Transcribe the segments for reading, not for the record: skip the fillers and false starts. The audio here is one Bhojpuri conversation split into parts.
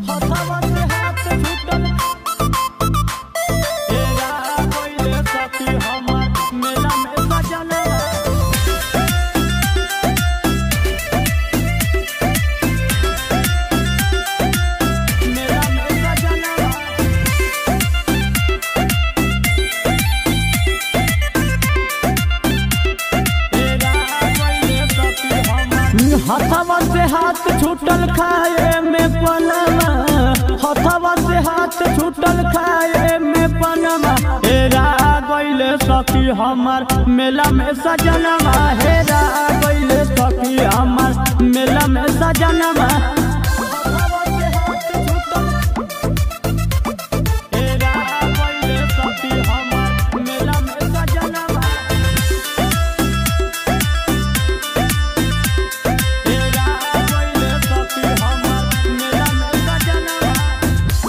हथवा से हाथ छूटल हेरा गइले सखी हमर मेला में सजनवा। मेला में सजनवा। हथवा से हाथ छूटल खाए में पनमा, हथवा से हाथ छूटल खाए में पनमा, हेरा गइले सखी हमर मेला में सजनवा, हेरा गइले सखी हमर मेला में सजनवा। हथवा से हाथ छूटल हेरा गइले सखी हमर मेला में सजनवा।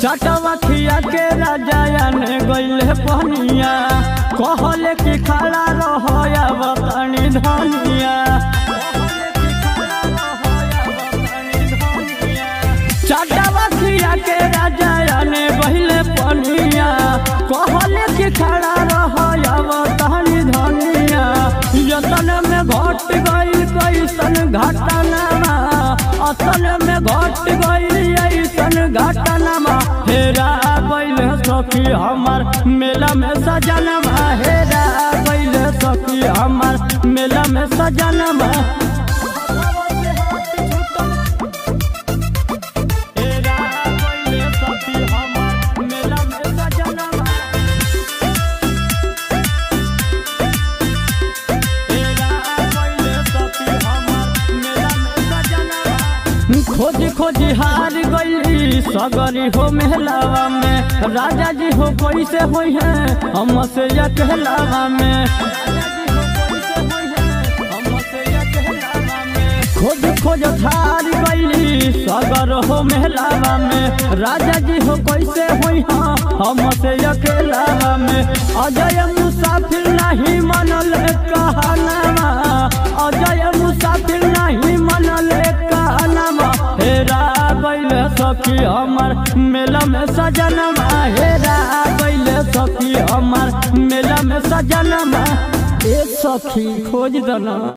चटवा खिया के राजा ने गइले पनिया, कहले कि खड़ा रहो बतानी धनिया। चटवा खिया के राजा ने गइले पनिया, कहले कि खड़ा रहो बतानी धनिया। जतन में घट गइल कैसन घटनावा, असल में घट गइल ऐसन घटनावा, हेरा गइले सखी हमर मेला में सजनवा, हेरा गइले सखी हमर मेला में सजनवा। हेरा गइले सखी हमर मेला में सजनवा। हेरा गइले सखी हमर मेला में सजनवा। खोजी खोजी हार गइली सगरी हो मेहलावा में, राजा जी हो कैसे होई है हमसे अकेलावा में। खोज खोज हार गइली सगर हो मेहलावा में, राजा जी हो कैसे होई हमसे अकेलावा में। अजय मुसाफिर नहीं मनल कहनावा, अजय मुसाफिर नहीं मनल कहनावा, हेरा गइले सखी हमर मेला में सजनवा, हेरा गइले सखी हमर मेला में सजनवा। ए सखी खोज दना।